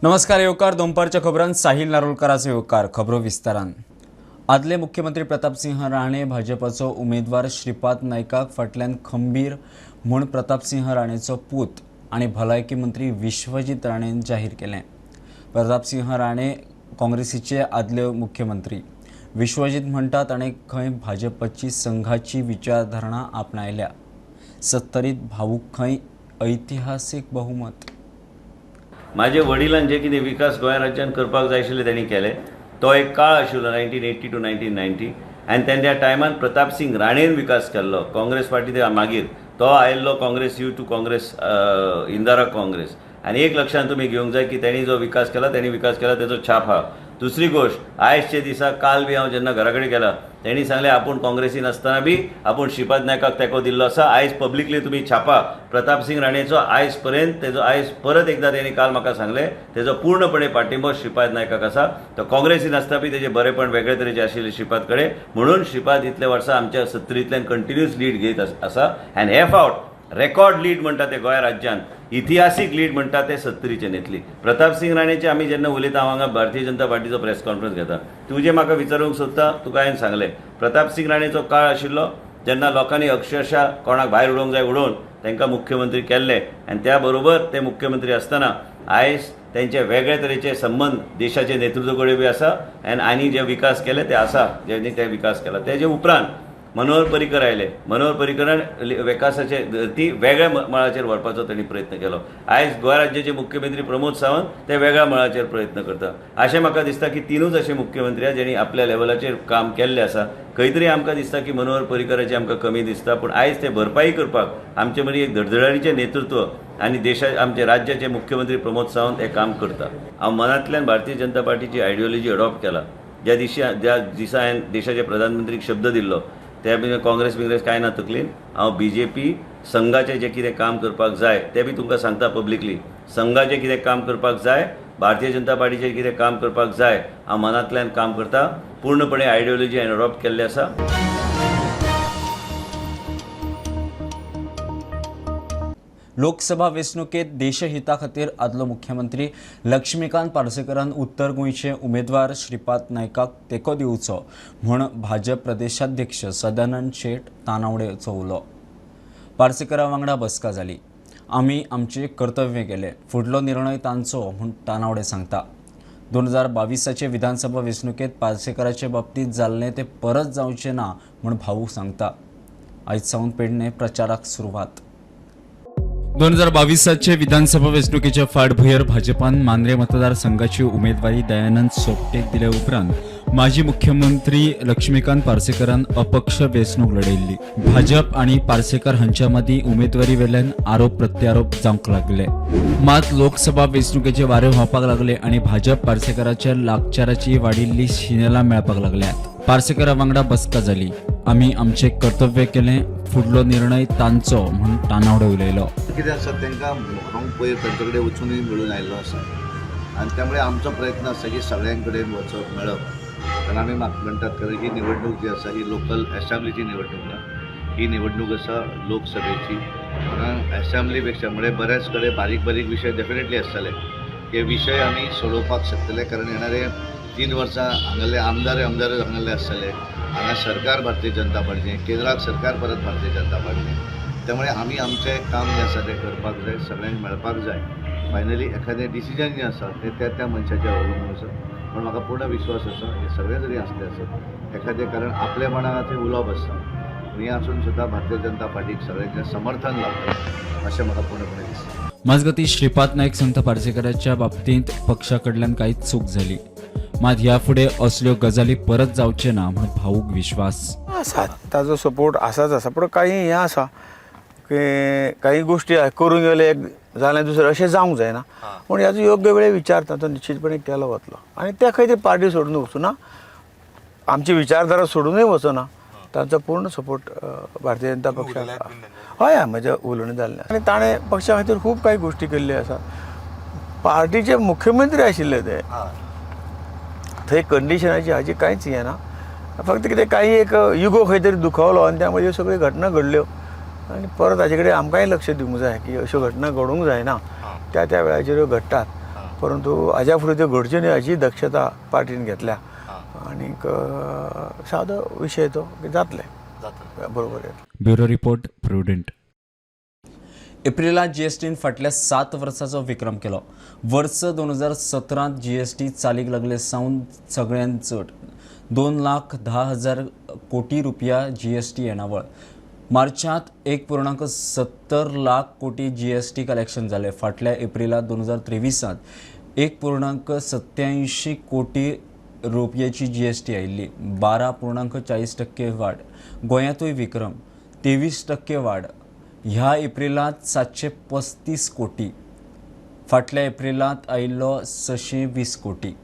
नमस्कार येवकार दनपारच्या खबरांत साहिल नारोलकाराचो येवकार. खबरो विस्तारान. आदले मुख्यमंत्री प्रतापसिंह राणे भाजपाचो उमेदवार श्रीपाद नायकाक फाटल्यान खंबीर म्हूण प्रतापसिंह राणेचो पूत आनी भलायकी मंत्री विश्वजीत राणेन जाहीर केलें. प्रतापसिंह राणे काँग्रेसीचे आदले मुख्यमंत्री. विश्वजीत म्हणटा ताणें खंय भाजपाची संघाची विचारधारणा आपणायल्या. सत्तरीत भावूक खंय ऐतिहासीक बहुमत. माझे वडिलांनी जे कितें विकास गोंय राज्यान करपाक जाय आशिल्ले तेणी केले. तो एक काळ आशिल्लो 1980 to 1990 आनी तेन्ना टायमान प्रतापसिंग राणेन विकास केल्लो. काँग्रेस पार्टी ते मागीर तो आयिल्लो Congress you to Congress Indira Congress. आनी एक लक्षांत तुमी घेवंक जाय की तेणी जो विकास केला तेणी विकास केला तेजो छाप आहा. दुसरी गोश्ट, आयजचे दिसा काल बी हांव जेन्ना घरा कडेन गेला तेणी सांगलें आपूण काँग्रेसीन आसतना बी आपूण श्रीपाद नायकाक तेंको दिल्लो आसा. आयज पब्लिकली तुमी छापा प्रतापसिंग राणेचो आयज पर्यंत तेजो आयज परत एकदा तेणी काल म्हाका सांगलें तेजो पूर्णपणे पाठिंबो श्रीपाद नायकाक आसा. तो काँग्रेसीन आसतना बी तेजें बरेपण वेगळे तरेचें आशिल्लें श्रीपाद कडेन, म्हणून श्रीपाद इतले वर्सां आमच्या सत्तरींतल्यान कंटिन्युअस लीड घेत आसा. आनी हे फावट रेकॉर्ड लीड म्हणटा ते गोंय राज्यान, इतिहासीक लीड म्हणटा ते सत्तरीचेर येतली. प्रतापसिंग राणेचे आमी जेन्ना उलयता, हांव हांगा भारतीय जनता पार्टीचो प्रेस कॉन्फरन्स घेता. तूं जें म्हाका विचारूंक सोदता तुका हांवें सांगलें, प्रतापसिंग राणेचो काळ आशिल्लो जेन्ना लोकांनी अक्षरशः कोणाक भायर उडोवंक जाय उडोवन तांकां मुख्यमंत्री केल्ले आनी त्या बरोबर ते मुख्यमंत्री आसतना आयज तेंचे वेगळे तरेचे संबंद देशाचे नेतृत्व कडेन बी आसा आनी आनी जे विकास केले ते आसा, जेणी ते विकास केला. तेजे उपरांत मनोहर पर्रीकर आयले. मनोहर पर्रीकरान विकासाचे ती वेगळ्या मळाचेर व्हरपाचो तांणी प्रयत्न केलो. आयज गोंय राज्याचे मुख्यमंत्री प्रमोद सावंत ते वेगळ्या मळाचेर प्रयत्न करता. अशें म्हाका दिसता की तिनूच अशे मुख्यमंत्री आसा जेणी आपल्या लेवलाचेर काम केल्लें आसा. खंय तरी आमकां दिसता की मनोहर पर्रीकराची आमकां कमी दिसता, पूण आयज ते भरपाई करपाक आमचे मदीं एक धडधडाणीचें नेतृत्व आनी देशा आमचे राज्याचे मुख्यमंत्री प्रमोद सावंत हे काम करता. हांव मनांतल्यान भारतीय जनता पार्टीची आयडियोलॉजी अडॉप्ट केला. ज्या दिसा हांवें देशाचे प्रधानमंत्रीक शब्द दिल्लो त्या बी काँग्रेस बिंग्रेस कांय ना तकलीन. हांव बी जे पी संघाचें जें कितें काम करपाक जाय तें बी तुमकां सांगता पब्लिकली. संघाचें कितें काम करपाक जाय, भारतीय जनता पार्टीचें कितें काम करपाक जाय, हांव मनांतल्यान काम करता. पूर्णपणे आयडियोलॉजी हांवें अडॉप्ट केल्ली आसा. लोकसभा वेंचणुकेंत देशहिता खातीर आदलो मुख्यमंत्री लक्ष्मीकांत पार्सेकरान उत्तर गोंयचे उमेदवार श्रीपाद नायकाक तेंको दिवचो म्हूण भाजप प्रदेशाध्यक्ष सदानंद शेट तानावडेचो उलो. पार्सेकरा वांगडा बसका जाली. आमी आमचें कर्तव्य केलें, फुडलो निर्णय तांचो म्हूण तानावडे सांगता. 2022 विधानसभा वेंचणुकेंत पार्सेकराचे बाबतींत जाल्लें तें परत जावचें ना म्हूण भाऊ सांगता. आयज सावन पेडणे प्रचाराक सुरवात. 2022 विधानसभा वेंचणुकेच्या फाटभुंयेर भाजपान मांद्रे मतदारसंघाची उमेदवारी दयानंद सोपटेक दिल्या उपरांत माजी मुख्यमंत्री लक्ष्मीकांत पार्सेकरान अपक्ष वेंचणूक लढयल्ली. भाजप आनी पार्सेकर हांच्या मदीं उमेदवारी वेल्यान आरोप प्रत्यारोप जावंक लागले. मात लोकसभा वेंचणुकेचे वारे व्हांवपाक लागले आनी भाजप पार्सेकराच्या लागचाराची वाडिल्ली शिनेला मेळपाक लागल्यात. पार्सेकरा वांगडा बसका जाली. आमी आमचें कर्तव्य केलें, फुडलो निर्णय तांचो म्हूण तानावडे उलयलो. कितें आसा तांकां हांव पयर तांचे कडेन वचूनय मेळून आयिल्लो आसा आनी त्यामुळे आमचो प्रयत्न आसा की सगळ्यां कडेन वचप मेळप. कारण आमी म्हणटात कारण ही निवडणूक जी आसा ही लोकल एसेंब्लीची निवडणूक ना, ही निवडणूक आसा लोकसभेची. कारण एसेंब्ली पेक्षा म्हणजे बऱ्याच कडेन बारीक बारीक विशय डेफिनेटली आसतले, हे विशय आमी सोडोवपाक शकतले. कारण येणारे 3 वर्सां हांगासरले आमदार आमदार हांगासरले आसतले, हांगा सरकार भारतीय जनता पार्टी, केंद्राक सरकार परत भारतीय जनता पार्टी. त्यामुळे आमी आमचें काम जें आसा तें करपाक जाय, सगळ्यांक मेळपाक जाय. फायनली एखादें डिसिजन जें आसा तें त्या त्या मनशाचेर अवलंबून आसा. पूण म्हाका पूर्ण विश्वास आसा हे सगळे जरी आसले आसत एखादें, कारण आपलेपणा थंय उलोवप आसता, हें आसून सुद्दां भारतीय जनता पार्टीक सगळ्यांचें समर्थन लाभता अशें म्हाका पूर्णपणे दिसता. मजगतीं श्रीपाद नायक सांगता पार्सेकराच्या बाबतींत पक्षा कडल्यान कांयच चूक जाली, मात ह्या फुडें असल्यो गजाली परत जावचे ना म्हूण भाऊक विश्वास आसा. ताजो सपोर्ट आसाच आसा, पूण काही हें आसा की काही गोष्टी करूंक गेले एक जालें दुसरें अशें जावंक जायना. पूण ह्याचो योग्य वेळ विचार ताचो निश्चितपणे केलो वतलो आनी त्या खंय तरी पार्टी सोडून वचूना, आमची विचारधारा सोडूनय वचना. तांचो पूर्ण सपोर्ट भारतीय जनता पक्षाक. हय हय, म्हजें उलोवणें जाल्लें आनी ताणें पक्षा खातीर खूब कांय गोश्टी केल्ल्यो आसा. पार्टीचे मुख्यमंत्री आशिल्ले ते, थंय कंडिशनाची हाजी कांयच हें ना, फक्त कितें काही एक युगो खंय तरी दुखावलो आनी त्या ह्यो सगळ्यो घटना घडल्यो आनी परत हाजे कडेन आमकांय लक्ष दिवंक जाय की अश्यो घटना घडूंक जायना, त्या त्या वेळाचेर ह्यो घडटात. परंतु हाज्या फुडें त्यो घडच्यो न्हय हाची दक्षता पार्टीन घेतल्या आनीक सादो विशय तो की जातलें, बरोबर येतलें. Bureau report, Prudent. एप्रिलात जीएसटीन फाटल्या 7 वर्साचो विक्रम केलो. वर्स 2017 जीएसटी चालीक लागले सावन सगळ्यांत चड 2,10,000 कोटी रुपया जीएसटी येणावळ. मार्चांत 1.70 लाख कोटी जीएसटी कलेक्शन जालें. फाटल्या एप्रिलांत 2023 1.87 कोटी रुपयाची जीएसटी आयिल्ली, 12.40% वाड. गोंयांतूय विक्रम, 23% वाड. ह्या एप्रिलांत 735 कोटी, फाटल्या एप्रिलांत आयिल्लो 620 कोटी.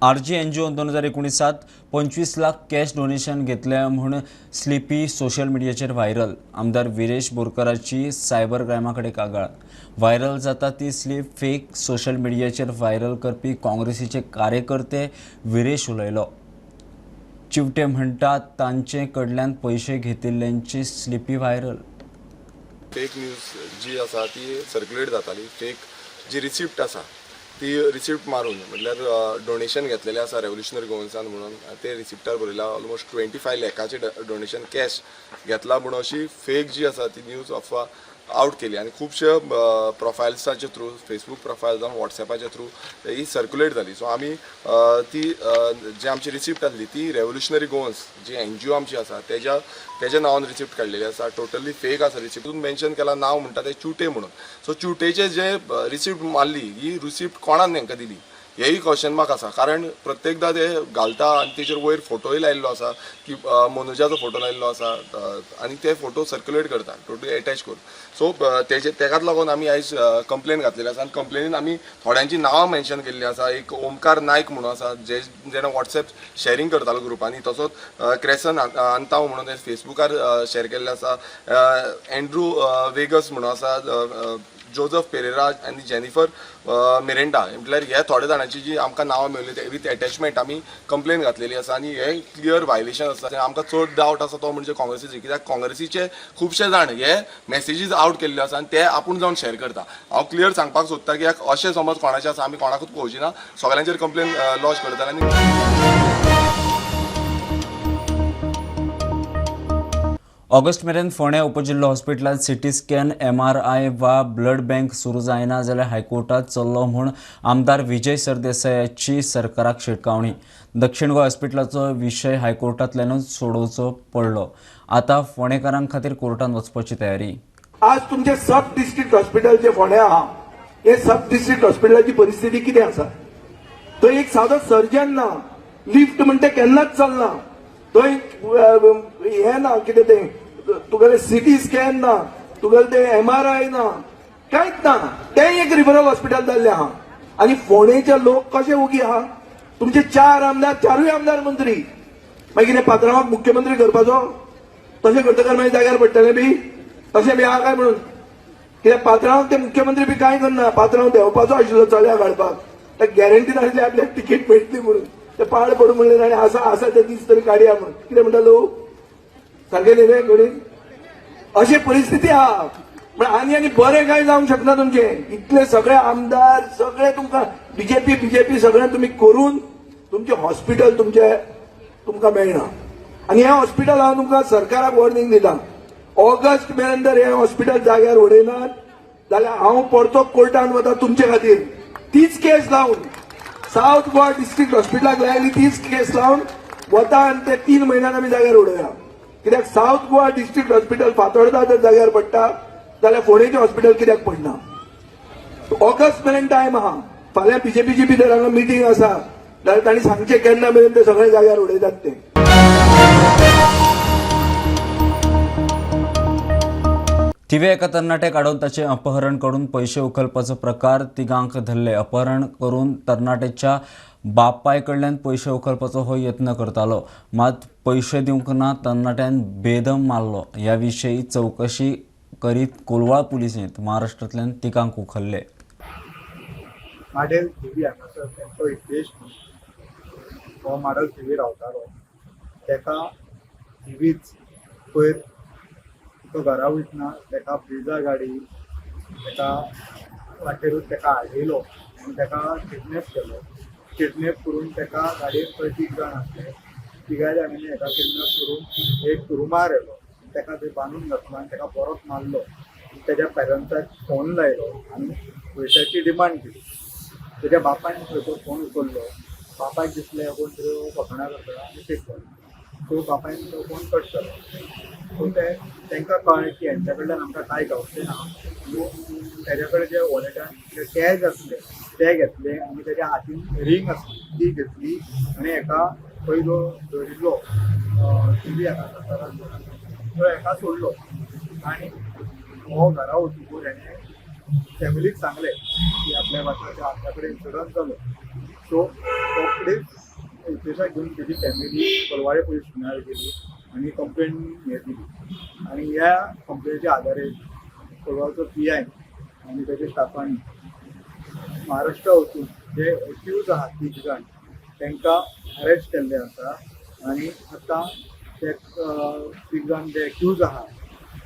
RG NGO 2019 25 lakh cash donation घेतले म्हूण स्लिपी सोशल मिडियाचेर व्हायरल. आमदार विरेश बोरकराची सायबर क्रायमा कडेन कागाळ. व्हायरल जाता ती स्लिप फेक सोशल मिडियाचेर व्हायरल करपी काँग्रेसीचे कार्यकर्ते विरेश उलयलो. चिवटे म्हणटात तांचे कडल्यान पयशे घेतिल्ल्यांची स्लिपी व्हायरल. फेक न्यूज जी आसा ती सर्क्युलेट जाताली. फेक जी रिसिप्ट आसा ती रिसिप्ट मारून, म्हटल्यार डोनेशन घेतलेलें आसा रेव्होल्युशनरी गोवन्सान म्हणून ते रिसिप्टार बरयला ऑलमोस्ट 25 लॅकाचें डोनेशन कॅश घेतला म्हणून अशी फेक जी आसा ती न्यूज अफवा आउट केली आनी खुबशे प्रोफायल्साचे थ्रू, फेसबूक प्रोफायल जावं वॉट्सॅपाच्या थ्रू ही सर्क्युलेट जाली. सो आमी ती जी आमची रिसिप्ट आसली ती रेव्होल्युशनरी गोवन्स जी एनजीओ आमची आसा तेज्या नांवान रिसिप्ट काडलेली आसा. टोटली फेक आसा. रिसिप्टून मेन्शन केला नांव म्हणटा ते चिवटे म्हणून. सो चिवटेचे जे रिसिप्ट मारली ही रिसिप्ट कोणान तांकां दिली हेय क्वेश्चन मार्क आसा, कारण प्रत्येकदां ते घालता आनी तेजेर वयर फोटोय लायिल्लो आसा की मनोजाचो फोटो लायिल्लो आसा आनी ते फोटो सर्क्युलेट करता टोटली एटॅच करून. सो तेजे तेकाच लागून आमी आयज कंप्लेन घातलेली आसा आनी कंप्लेनीन आमी थोड्यांची नांवां मेन्शन केल्ली आसा. एक ओमकार नायक म्हणून आसा जे जेणे वॉट्सॅप शॅरींग करतालो ग्रुपांनी, तसोच क्रेसन अंताव म्हणून फेसबुकार शॅर केल्ले आसा, एंड्रू वेगस म्हणून आसा, जोजफ पेरेरा आनी जेनिफर मिरेंडा. म्हटल्यार हे थोड्या जाणांची जी आमकां नांवां मेळ्ळी ते विथ एटॅचमेंट आमी कंप्लेन घातलेली आसा आनी हे क्लियर व्हायलेशन आसा. आमकां चड डावट आसा तो म्हणजे काँग्रेसीचे, कित्याक काँग्रेसीचे खुबशे जाण हे मॅसेजीस आवट केल्ले आसा आनी ते आपूण जावन शॅर करता. हांव क्लियर सांगपाक सोदता की अशें समज कोणाचें आसा आमी कोणाकूच पळोवची ना, सगळ्यांचेर कंप्लेन लॉज करतले. आनी ऑगस्ट मेरेन फोंडें उपजिल्लो हॉस्पिटलांत सीटी स्कॅन, एमआरआय वा ब्लड बँक सुरू जायना जाल्यार हायकोर्टात चल्लो म्हूण आमदार विजय सरदेसायाची सरकाराक शिटकावणी. दक्षिण गोंय हॉस्पिटलाचो विशय हायकोर्टांतल्यानूच सोडोवचो पडलो. आतां फोंडेकारां खातीर कोर्टांत वचपाची तयारी. आज तुमचे सब डिस्ट्रिक्ट हॉस्पिटल जे फोंड्या आहा, हे सब डिस्ट्रिक्ट हॉस्पिटलाची परिस्थिती कितें आसा? थंय एक सादो सर्जन ना, लिफ्ट म्हणटा केन्नाच चलना, थंय हें ना, कितें तें तुगेलें सिटी स्कॅन ना, तुगेलें तें एमआरआय ना, कांयच ना. तें एक रिफरल हॉस्पिटल जाल्लें आहा. आनी फोंडेचे लोक कशे ओगी आहा? तुमचे 4 आमदार, 4 आमदार मंत्री, मागीर कितें पात्रांवाक मुख्यमंत्री करपाचो? तशें करतकर मागीर जाग्यार पडटलें बी तशें बी आहा काय म्हणून? कित्याक पात्रांवाक ते मुख्यमंत्री बी कांय करना. पात्रांव देंवपाचो आशिल्लो चल्या काडपाक, ते गॅरंटी नासली आपल्याक तिकीट मेळटली म्हणून, ते पाड पडूं म्हणलें ताणें, आसा आसा ते दीस तरी काडया म्हणून. कितें म्हणटा लोक? सारकें न्ही रे घडीत अशी परिस्थिती आहा. पण आनी आनी बरें कांय जावंक शकना तुमचें. इतले सगळे आमदार सगळे तुमकां बीजेपी बीजेपी सगळें तुमी करून तुमचें हॉस्पिटल तुमचें तुमकां मेळना. आनी हें हॉस्पिटल हांव तुमकां सरकाराक वॉर्निंग दिता, ऑगस्ट मेरेन जर हें हॉस्पिटल जाग्यार उडयनात जाल्यार हांव परतो कोर्टान वता तुमचे खातीर. तीच केस लावन सावथ गोवा डिस्ट्रिक्ट हॉस्पिटलाक लायली तीच केस लावन वता आनी ते 3 म्हयन्यान आमी जाग्यार उडोवया. कित्याक south Goa district hospital Fatorda जर जाग्यार पडटा जाल्यार फोंडेचें हॉस्पिटल कित्याक पडना? ऑगस्ट मेरेन टायम आहा. फाल्यां बीजेपीची भितर हांगा मिटींग आसा जाल्यार तांणी सांगचें केन्ना मेरेन ते सगळे जाग्यार उडयतात ते. थिवे एका तरणाट्याक आडोवन ताचें अपहरण करून पयशे उखलपाचो प्रकार तिगांक धरले. अपहरण करून तरणाट्याच्या बापाय कडल्यान पयशे उखलपाचो हो यत्न करतालो, मात पयशे दिवंक ना तरणाट्यान बेदम मारलो. ह्या विशयी चवकशी करीत कोलवाळ पुलिसेंत महाराष्ट्रांतल्यान तिगांक उखल्ले. माडेल थिवी हांगासर तेंचो हितेश हो माडल थिवी रावतालो. तेका थिवीच पयर तो घरा वयतना तेका ब्रिजा गाडी तेका वाटेरूच ताका आडयलो आनी ताका किडनॅप केलो. किडनॅप करून ताका गाडयेन पळय तीग जाण आसले, तिगाय जाणांनी हेका किडनॅप करून एक रुमार येलो, ताका थंय बांदून घातलो आनी ताका बरोच मारलो. तेज्या पेरंट्साक फोन लायलो आनी पयशाची डिमांड केली. तेज्या बापायन खंय तो फोन उखल्लो, बापायक दिसलें कोण तरी फकाणां करता आनी फेक जालो. सो बापायन तो फोन कट केलो. सो ते तांकां कळ्ळें की हेंच्या कडल्यान आमकां कांय गावचें ना. सो तेज्या कडेन जे वॉलेटान जे कॅश आसले ते घेतले आनी तेज्या हातीन रिंग आसली ती घेतली आनी हेका खंय जो धरिल्लो टिवी हाका तो हेका सोडलो. आनी हो घरा वतकूच हेणें फॅमिलीक सांगलें की आपल्या वाठाराच्या आपल्या कडेन इन्सिडंट जालो. सो रोखडीच हितेशाक घेवन तेजी फॅमिली कोलवाळे पुलीस स्टेशनार गेली आनी कंप्लेन हे दिली. आनी ह्या कंप्लेनीच्या आधारे कोलवाळचो पी I आनी तेच्या स्टाफांनी महाराष्ट्रा वचून जे एक्यूज आहा तीग जाण तांकां अरेस्ट केल्ले आसा. आनी आतां ते तीग जाण जे एक्यूज आहा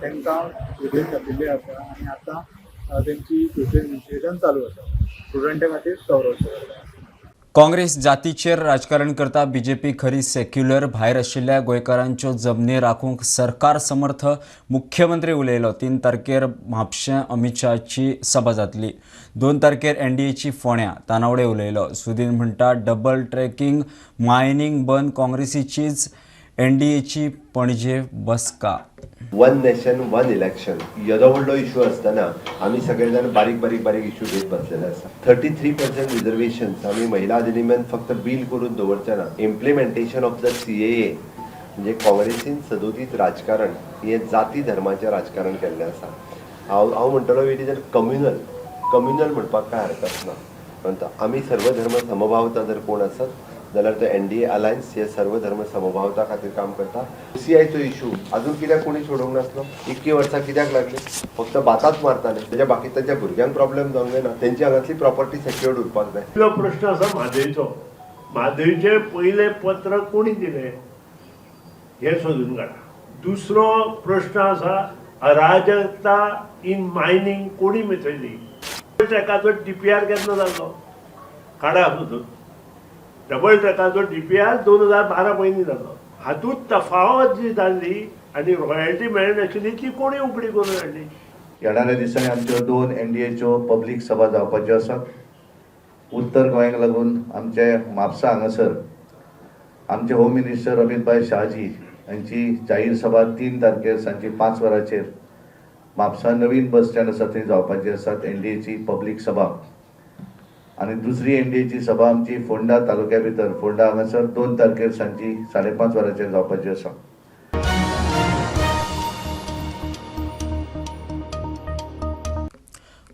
तांकां जेलीन घातिल्ले आसा आनी आतां तेंची फुडली इन्वेस्टिगेशन चालू आसा. स्टुडंटा खातीर सौरव. काँग्रेस जातीचेर राजकारण करता, बीजेपी खरी सेक्युलर. भायर आशिल्ल्या गोंयकारांच्यो जमनी राखूंक सरकार समर्थ, मुख्यमंत्री उलयलो. 3 तारखेर म्हापशें अमित शहाची सभा जातली. 2 तारखेर एनडीएची फोण्या, तानावडे उलयलो. सुदीन म्हणटा डबल ट्रॅकिंग मायनिंग बंद काँग्रेसीचीच, एनडीएची पणजे बसका. वन नेशन वन इलेक्शन येदो व्हडलो इशू आसतना आमी सगळे जाण बारीक बारीक बारीक इशू घेत बसलेले आसा. 33% रिजर्वेशन्स आमी महिला अधिनियम फक्त बील करून दवरचे ना, इम्प्लिमेंटेशन ऑफ the CAA. म्हणजे काँग्रेसीन सदोदीत राजकारण हें जाती धर्माचें राजकारण केल्लें आसा. हांव म्हणटलो it is a communal, communal म्हणपाक कांय हरकत ना. म्हणटा आमी सर्वधर्म समभावता जर कोण आसत जाल्यार तो एनडीए अलायन्स हे सर्वधर्म समभावता खातीर काम करता. सीआयचो इशू अजून कित्याक कोणी सोडोवंक नासलो? इतकी वर्सां कित्याक लागली? फक्त बाताच मारताले, तेच्या बाकी तांच्या भुरग्यांक प्रॉब्लेम जावंक जायना, तेंची हांगातली प्रॉपर्टी सेक्युर्ड उरपाक जाय. पयलो प्रश्न आसा म्हादयचो. म्हादयचें पयलें पत्र कोणी दिलें हें सोदून काडा. दुसरो प्रश्न आसा अराजकता इन मायनींग कोणी मिसयली? ट्रॅकाचो डीपीआर केन्ना जाल्लो काडा सोदून. डबल ट्रॅकाचो डीपीआर 2012 पयलीं जाल्लो. हातूंत तफावत जी जाल्ली आनी रॉयल्टी मेळनाशिल्ली ती कोणी उकडी करून हाडली? येणाऱ्या दिसांनी आमच्यो 2 एनडीएच्यो पब्लीक सभा जावपाच्यो आसात. उत्तर गोंयाक लागून आमचे म्हापसा हांगासर आमचे होम मिनिस्टर अमितभाई शहाजी हांची जाहीर सभा 3 तारखेर सांजची 5 वरांचेर म्हापसा नवीन बस स्टँड आसा थंय जावपाची आसात एनडीएची पब्लीक सभा. आनी दुसरी एनडीएची सभा आमची फोंडा तालुक्या भितर फोंडा हांगासर 2 तारखेर सांजची 5:30 वरांचेर जावपाची आसा.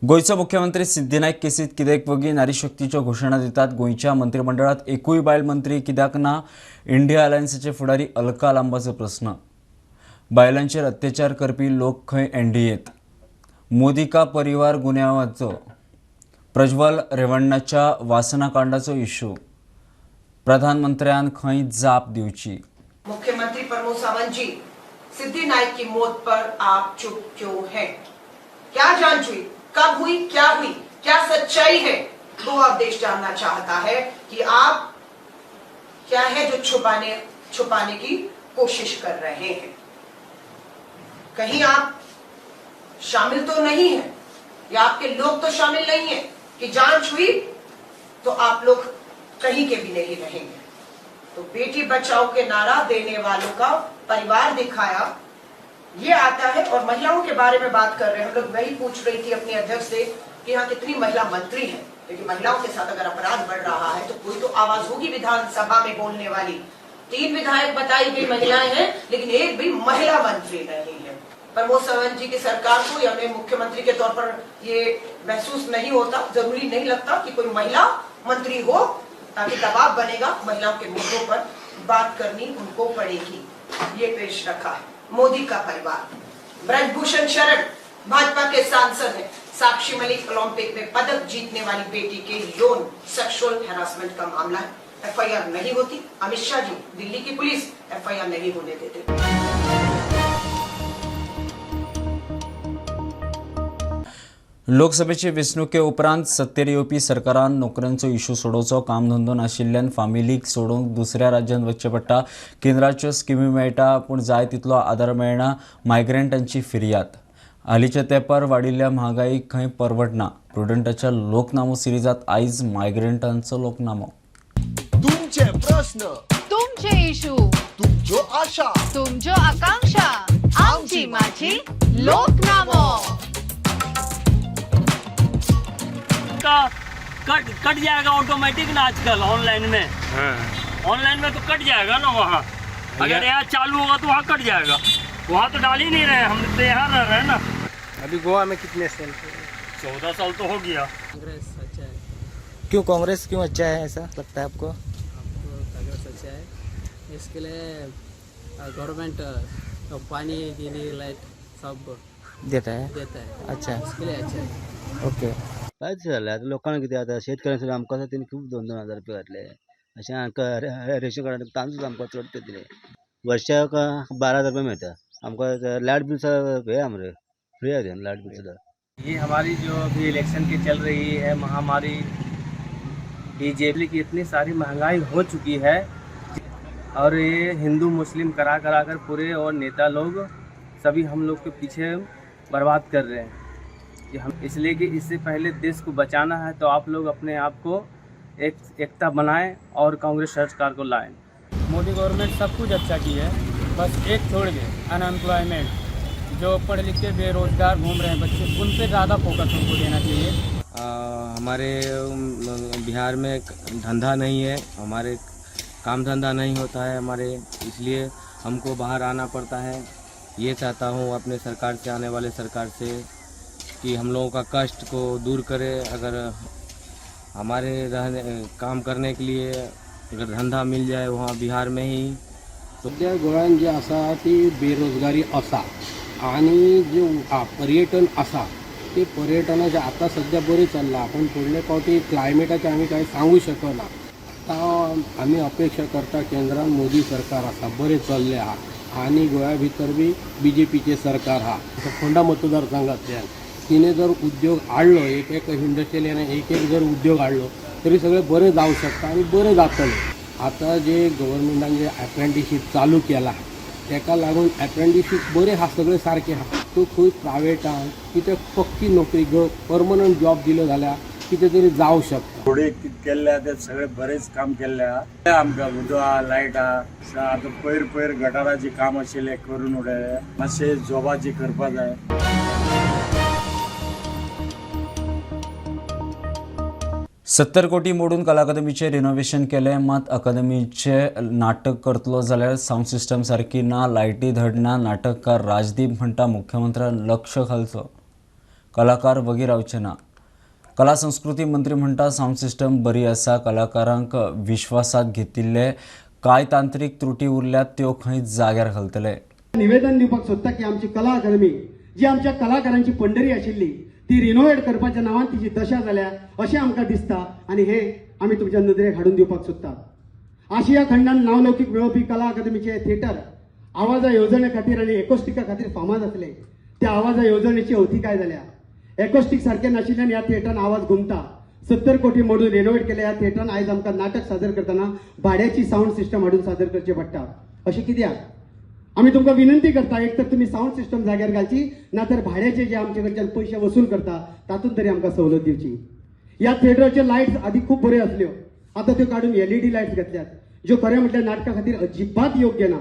गोंयचो मुख्यमंत्री सिद्धी नायक केसीत कित्याक वगी नारी शक्तीच्यो घोशणा दितात? गोंयच्या मंत्रिमंडळात एकूय बायल मंत्री कित्याक ना? इंडिया अलायन्साचे फुडारी अलका लांबाचो प्रस्न. बायलांचेर अत्याचार करपी लोक खंय एनडीएत? मोदी का परिवार गुन्यांवाचो, प्रज्वल रेवण्णाच्या वासनाकांडाचो इश्यू, प्रधानमंत्र्यान खंय जाप दिवची? मुख्यमंत्री प्रमोद सावंत जी, सिद्धि नाइक की मौत पर आप चुप क्यों हैं? क्या जांच हुई, कब हुई, क्या हुई, क्या सच्चाई है? गोवा देश जानना चाहता है कि आप क्या है जो छुपाने छुपाने की कोशिश कर रहे हैं। कहीं आप शामिल तो नहीं है या आपके लोग तो शामिल नहीं है कि जांच हुई तो आप लोग कहीं के भी नहीं रहेंगे। तो बेटी बचाओ के नारा देने वालों का परिवार दिखाया, ये आता है। और महिलाओं के बारे में बात कर रहे हैं हम लोग, वही पूछ रही थी अपने अध्यक्ष से कि यहाँ कितनी महिला मंत्री हैं, लेकिन महिलाओं के साथ अगर अपराध बढ़ रहा है तो कोई तो आवाज होगी विधानसभा में बोलने वाली। 3 विधायक बताई गई महिलाएं हैं, लेकिन एक भी महिला मंत्री नहीं है। प्रमोद सावंत जी की सरकार को या उन्हें मुख्यमंत्री के तौर पर ये महसूस नहीं होता, जरूरी नहीं लगता कि कोई महिला मंत्री हो ताकि दबाव बनेगा, महिलाओं के मुद्दों पर बात करनी उनको पड़ेगी। ये पेश रखा है मोदी का परिवार। ब्रजभूषण शरण भाजपा के सांसद हैं। साक्षी मलिक ओलंपिक में पदक जीतने वाली बेटी के यौन सेक्सुअल हैरासमेंट का मामला है, एफआईआर नहीं होती। अमित शाह जी, दिल्ली की पुलिस एफआईआर नहीं होने देते। लोकसभेचे वेंचणुके उपरांत सत्तेर येवपी सरकारान नोकऱ्यांचो इशू सोडोवचो. कामधंदो नाशिल्ल्यान फामिलीक सोडूंक दुसऱ्या राज्यांत वचचें पडटा. केंद्राच्यो स्किमी मेळटा पूण जाय तितलो आदार मेळना. मायग्रंटांची फिर्याद. हालींच्या तेंपार वाडिल्ल्या म्हागाईक खंय परवडना. प्रुडंटाच्या लोकनामो सिरिजांत आयज मायग्रंटांचो लोकनामो. तुमचे प्रश्न, तुमचे इशू, तुमच्यो आशा, तुमच्यो आकांक्षा, आमची माझी लोकनामो. का कट कट जाएगा ऑटोमेटिक ना आजकल ऑनलाइन में। ऑनलाइन में तो कट जाएगा ना वहाँ। अगर यहाँ चालू होगा तो वहाँ कट जाएगा। वहाँ तो डाल ही नहीं रहे, हम तो यहाँ रह रहे हैं ना। अभी गोवा में कितने साल? 14 साल तो हो गया। कांग्रेस अच्छा है। क्यों कांग्रेस क्यों अच्छा है ऐसा लगता है आपको? आपको कांग्रेस अच्छा है, इसके लिए गवर्नमेंट तो पानी बिजली लाइट सब देता है, देता है। अच्छा, इसके लिए अच्छा है। ओके। कांयच जालें आतां लोकांक कितें जाता, शेतकऱ्यांक सुद्दां आमकां सुद्दां तेणी खूब 2-2 हजार रुपया घातले. अशें आमकां रेशन कार्डार तांदूळ सुद्दां आमकां चड ते दिले. वर्षाक 12,000 रुपया मेळटा आमकां. लायट बील सुद्दां हे आहा मरे, फ्री आहा लायट बील सुद्दां. ये हमारी जो अभी इलेक्शन की चल रही है महामारी, बीजेपी की, इतनी सारी महंगाई हो चुकी है और ये हिंदू मुस्लिम करा करा कर पूरे और नेता लोग सभी हम लोग के पीछे बर्बाद कर रहे हैं कि हम, इसलिए कि इससे पहले देश को बचाना है तो आप लोग अपने आप को एक एकता बनाएं और कांग्रेस सरकार को लाएं। मोदी गवर्नमेंट सब कुछ अच्छा की है, बस एक छोड़ के, अनएम्प्लॉयमेंट, जो पढ़ लिख के बेरोजगार घूम रहे हैं बच्चे, उन पे ज़्यादा फोकस उनको देना चाहिए। हमारे बिहार में धंधा नहीं है, हमारे काम धंधा नहीं होता है हमारे, इसलिए हमको बाहर आना पड़ता है। ये चाहता हूँ अपने सरकार से, आने वाले सरकार से कि हम लोगों का कष्ट को दूर करे। अगर हमारे रहने काम करने के लिए अगर धंधा मिल जाए वहाँ बिहार में ही तो। सध्या गोंयांत जी आसा ती बेरोजगारी आसा आनी जे पर्यटन आसा ते पर्यटनाचें आतां सद्या बरें चल्लां, पूण फुडले फावटी क्लायमेटाचें आमी कांय सांगू शकना. आतां आमी अपेक्षा करता, केंद्रान मोदी सरकार आसा, बरें चल्लें आहा आनी गोंया भितर बी बीजेपीचें सरकार आहा. फोंडा मतदारसंघांतल्यान तिणें जर उद्योग हाडलो, एक एक इंडस्ट्रियल एक एक जर उद्योग हाडलो तरी सगळें बरें जावंक शकता आनी बरें जातलें. आतां जे गव्हर्मेंटान जे एप्रेंटिशीप चालू केलां तेका लागून एप्रेंटिशीप बरें आहा, सगळें सारकें आहा. तूं खंय प्रायवेटान कितें पक्की नोकरी, परमनंट जॉब दिलो जाल्यार कितें तरी जावं शकता. थोडे कितें केल्ले आहा ते सगळें बरेंच काम केल्लें आहा आमकां. उदक आहा, लायट आहा. आतां पयर पयर गटाराचें काम आशिल्लें करून उडयलें. मातशें जॉबाचें करपा जाय. 70 कोटी मोडून कला अकादमीचें रिनोव्हेशन केलें, मात अकादमीचें नाटक करतलो जाल्यार सावंड सिस्टम सारकी ना, लायटी धड ना. नाटककार राजदीप म्हणटा मुख्यमंत्र्यान लक्ष घालचो, कलाकार वगी रावचे ना. कला संस्कृती मंत्री म्हणटा सावंड सिस्टम बरी आसा, कलाकारांक विश्वासात घेतिल्ले, कांय तांत्रीक त्रुटी उरल्यात त्यो खंय जाग्यार घालतले. निवेदन दिवपाक सोदता की आमची कला अकादमी जी आमच्या कलाकारांची पंढरी आशिल्ली ती रिनोव्हेट करपाच्या नांवान तिची दशा जाल्या अशें आमकां दिसता आनी हे आमी तुमच्या नदरेक हाडून दिवपाक सोदतात. आशिया खंडान नांवलौकीक मेळोवपी कला अकादमीचे थिएटर आवाजा येवजणे खातीर आनी एकोस्टिका खातीर फामाद आसले. त्या आवाजा येवजणेची अवतिकाय जाल्या. एकोस्टीक सारकें नाशिल्ल्यान ह्या थिएटरान आवाज घुमता. 70 कोटी मोडून रिनोव्हेट केल्या ह्या थिएटरान आयज आमकां नाटक सादर करतना भाड्याची सावंड सिस्टम हाडून सादर करचें पडटा. अशें कित्याक? आमी तुमकां विनंती करता, एक तर तुमी सावंड सिस्टम जाग्यार घालची ना तर भाड्याचे जे आमचे कडच्यान पयशे वसूल करता तातूंत तरी आमकां सवलत दिवची. ह्या थिएटराचे लायट्स आदी खूब बऱ्यो आसल्यो, आतां त्यो काडून एलईडी लायट्स घातल्यात, ज्यो खरें म्हटल्यार नाटका खातीर अजिबात योग्य ना.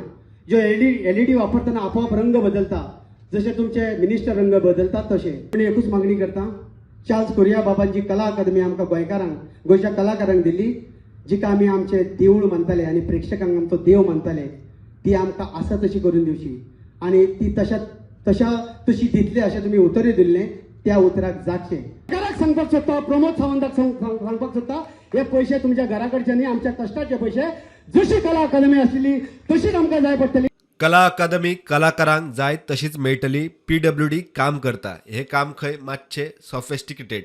ज्यो एलईडी वापरतना आपोआप रंग बदलता, जशे तुमचे मिनिस्टर रंग बदलतात तशे. आनी एकूच मागणी करता, चार्ल्स कोरिया बाबांची कला अकादमी आमकां गोंयकारांक, गोंयच्या कलाकारांक दिल्ली, जिका आमी आमचें देवूळ मानताले आनी प्रेक्षकांक आमचो देव मानताले, ती आमकां आसा तशी करून दिवची आनी ती तशा तशा तशी दितले अशें तुमी उतरूय दिल्लें, त्या उतराक जागचें. सरकाराक सांगपाक सोदता, प्रमोद सावंताक सांगपाक सोदता, हे पयशे तुमच्या घरा कडचे न्ही, आमच्या कश्टाचे पयशे. जशी कला अकादमी आशिल्ली तशीच आमकां जाय पडटली. कला अकादमी कलाकारांक जाय तशीच मेळटली. पीडब्ल्यूडी काम करता. हे काम खंय मातशें सॉफिस्टिकेटेड.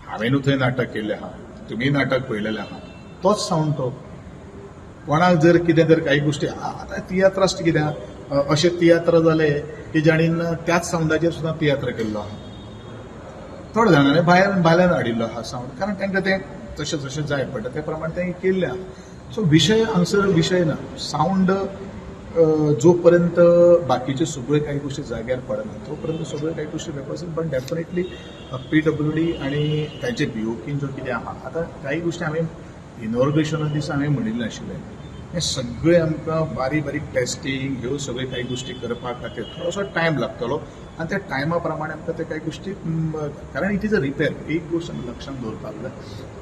हांवेनूय थंय नाटक केल्लें आहा, तुमी नाटक पळयलेलें आहा. तोच सावंड तो कोणाक जर कितें जर काही गोश्टी आतां तियात्रास्ट कितें अशे तियात्र जाले की जाणीन त्याच सावंडाचेर सुद्दां तियात्र केल्लो आहा. थोडे जाणांनी भायल्यान हाडिल्लो आहा सावंड, कारण तांकां तें तशें जशें जाय पडटा ते प्रमाणे तें केल्लें आहा. सो विशय हांगसर विशय ना, सावंड जो पर्यंत बाकीच्यो सगळ्यो काही गोष्टी जाग्यार पडना तो पर्यंत सगळ्यो काही गोष्टी वेवस्थीत. पण डेफिनेटली PWD आनी तांचे BOQ जो कितें आहा, आतां काही गोष्टी आमी इनॉग्रेशना दिसा हांवें म्हणिल्लें आशिल्लें, हें सगळें आमकां बारीक बारीक टेस्टींग ह्यो सगळ्यो काही गोष्टी करपा खातीर थोडोसो टायम लागतलो आनी त्या टायमा प्रमाणे आमकां ते काही गोष्टी, कारण it is a repair. एक गोश्ट आमी लक्षांत दवरपाक जाय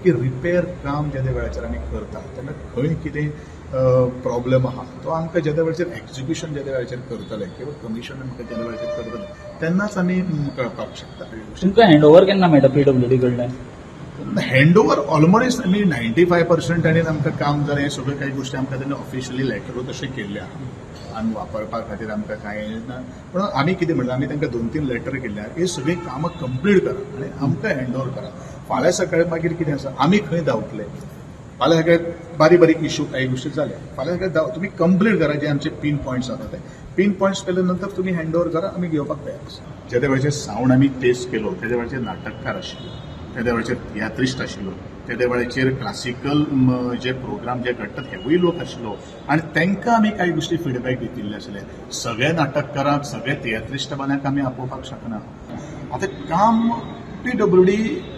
की रिपेर काम जेन्ना वेळाचेर आमी करता तेन्ना खंय कितें प्रॉब्लम आहा तो आमकां जेन्ना वेळाचेर एक्जिक्युशन जेन्ना वेळाचेर करतले किंवा कमिशन आमकां जेन्ना वेळाचेर करतले तेन्नाच आमी कळपाक शकता. तुमकां हँड ओवर केन्ना मेळटा PWD कडल्यान? हँड ओवर ऑलमोस्ट आमी 95% आनी आमकां काम जालें. हें सगळ्यो काही गोश्टी आमकां तेन्ना ऑफिशियली लेटरूय तशें केल्ले आहा आमी वापरपा खातीर आमकां कांय ना. पूण आमी कितें म्हणलां, आमी तांकां 2-3 लेटर केल्ले आहा, हे सगळीं कामां कंप्लीट करा आनी आमकां हँड ओवर करा. फाल्यां सकाळी मागीर कितें आसा, आमी खंय धांवतले, फाल्यां सकाळी बारीक बारीक इश्यू काही गोश्टी जाल्या, फाल्यां सकाळी तुमी कंप्लीट करा जे आमचे पीन पॉयंट्स आसा ते पीन पॉयंट्स केले नंतर तुमी हँड ओवर करा, आमी घेवपाक तयार आसा. जेन्ना वेळाचेर सावंड आमी टेस्ट केलो तेज्या वेळाचेर नाटककार आशिल्लो, तेद्या वेळाचेर तियात्रिस्ट आशिल्लो, तेद्या वेळाचेर क्लासिकल जे प्रोग्राम जे घडटात हेवूय लोक आशिल्लो आनी तांकां आमी कांय गोश्टी फिडबॅक घेतिल्ले आशिल्ले. सगळ्या नाटककारांक सगळ्या तियात्रिस्ट बाल्यांक आमी आपोवपाक शकना. आतां काम PWD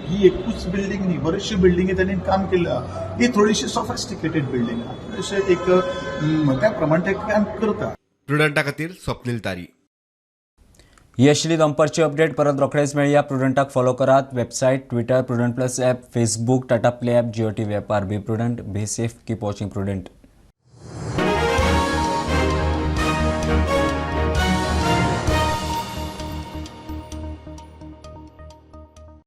ही एकूच बिल्डींग न्ही, बऱ्योचश्यो बिल्डिंगी तांणी काम केल्लें आहा. ही थोडीशी सॉफिस्टिकेटेड बिल्डींग आहा, थोडेशें एक त्या प्रमाणे ते काम करता. प्रुडंटा खातीर स्वप्नील तारी. ही आशिल्ली दनपारची अपडेट. परत रोखडेच मेळया. प्रुडंटाक फॉलो करात. Website, Twitter, Prudent plus app, Facebook, Tata play app, Jio TV ॲपार. Be prudent, be safe, keep watching Prudent.